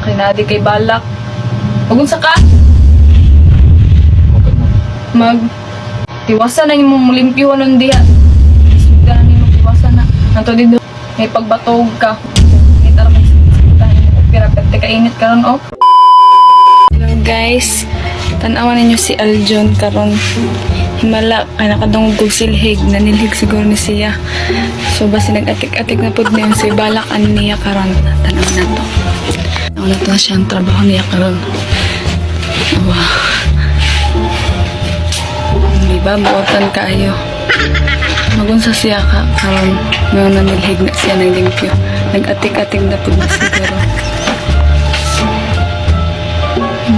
Kay nadi kay balak. Magunsa ka? Mag tiwasan na nimo mulimpyo nun diha. Isugdahan nimo, tiwasan na. Nanto dito may pagbatog ka. May tara kay sitan nimo pira perte kainit karon oh. Hello guys. Tan-awan ninyo si Aljon karon. Himala kay nakadungog og silhig, nanilhig siguro ni siya. So basi nag-atik-atik na pud niya si balak ani niya karon. Tan-awan na to. Tan-awan na to siya ang trabaho niya karon. Wow. Di ba, buotan kaayo. Magunsa siya ka karon nga nanilhig na siya ng limpyo. Nag-atik-atik na pud na siguro.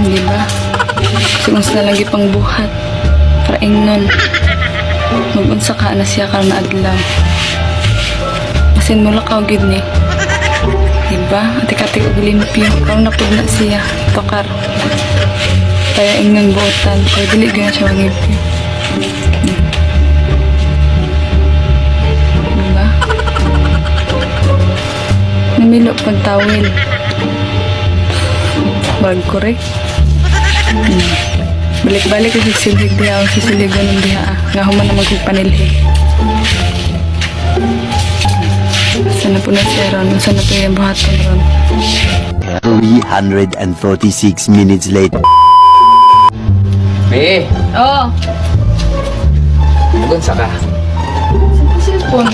Di ba? Sigunsa na lagi pang buhat. Para ingnon. Magunsa ka na siya karon na adlaw. Basin mulakaw gyud ni. Di ba? Atik-atik og limpyo. Karon na pud na siya. Tokar. Kaya ingnon buotan. Pero dili gyud na siya maglimpyo. Diba? Namilo pagtawil. Murag korek. Balik-balik kasi silhig diha o sisilhig ganun diha ah. Nga human na magpanilhig. Sana po na siya ron. Sana po yung buhaton ron. 346 minutes later. Be, Oh, magunsa ka? Saan po cellphone?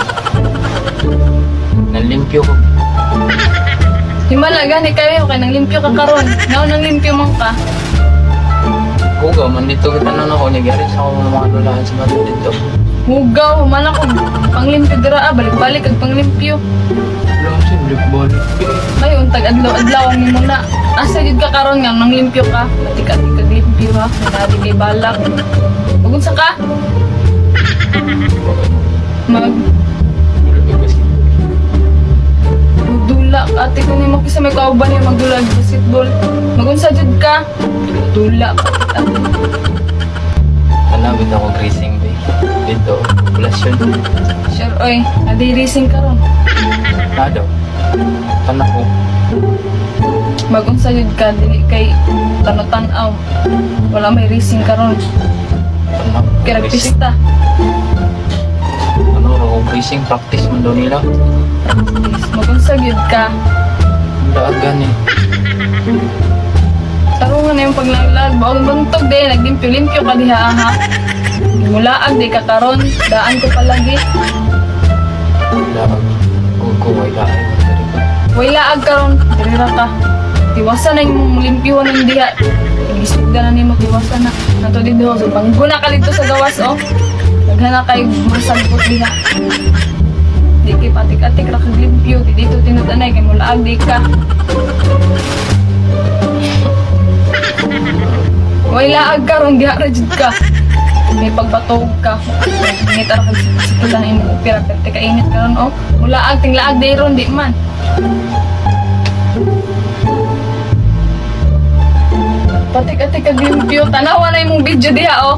Nanlimpyo ko. Himala gani kayo kay nang limpyo ka karon. Nga nang limpyo man ka. Kugaw, man dito kita na ako. Nagyari sa ako ng mga dulahan sa mga dito. Hugaw, human ako panglimpyo dira ah, balik-balik ag panglimpyo. Wala kasi, balik-balik. Ay, untag adlaw-adlaw ni mo na. Asa gid ka karon nga nang limpyo ka? Atik-atik kag limpyo ha. Nadi kay balak. Magunsa ka? Mag Magdula ka. Ate ko nimo kisa may kauban niya magdula og basketball. Magunsa jud ka? Dula ka. Tanawin ako racing, be. Dito, populasyon. Sure oy, adi racing karon. Na daw. Tanak ko. Magunsa jud ka dili kay tano-tanaw. Wala may racing karon. Tanak. Kaya Racing. pista. Ano, ako racing practice man daw nila. Magunsa jud ka. Ang daagan eh. Tarungan na yung paglaglag. Baong buntog de, naglimpyo-limpyo ka diha ha. Mulaag di ka karon, daan ko palagi. Laag. Kung ko, way laag. Way laag karon, diri ra ka. Tiwasan na yung limpyo ng diha. Gisugda na nimo tiwasan na. Nato dito so bangguna ka dito sa gawas oh. Daghana kay masagpot diha. Di kay patik-atik ra kag limpyo, di dito tinud-anay kay mulaag di ka. Way laag karon diha ra jud ka. May pagbatog ka. Ngit ra kag sikitan imong opera perte kainit karon oh. Mulaag tinglaag di ron di man. Patik-atik kag limpyo. Tanawa na imong video diha oh.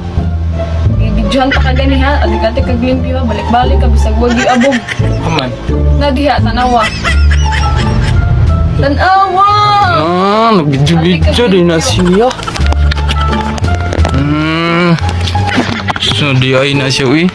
Gibidyohan pa ka gani ha. Atik-atik kag limpyo ha. Balik-balik ka bisag wag abog. Aman. Na diha tanawa. Tanawa. Ah, nagbidyo-bidyo din na siya. So di ay na siya, uy.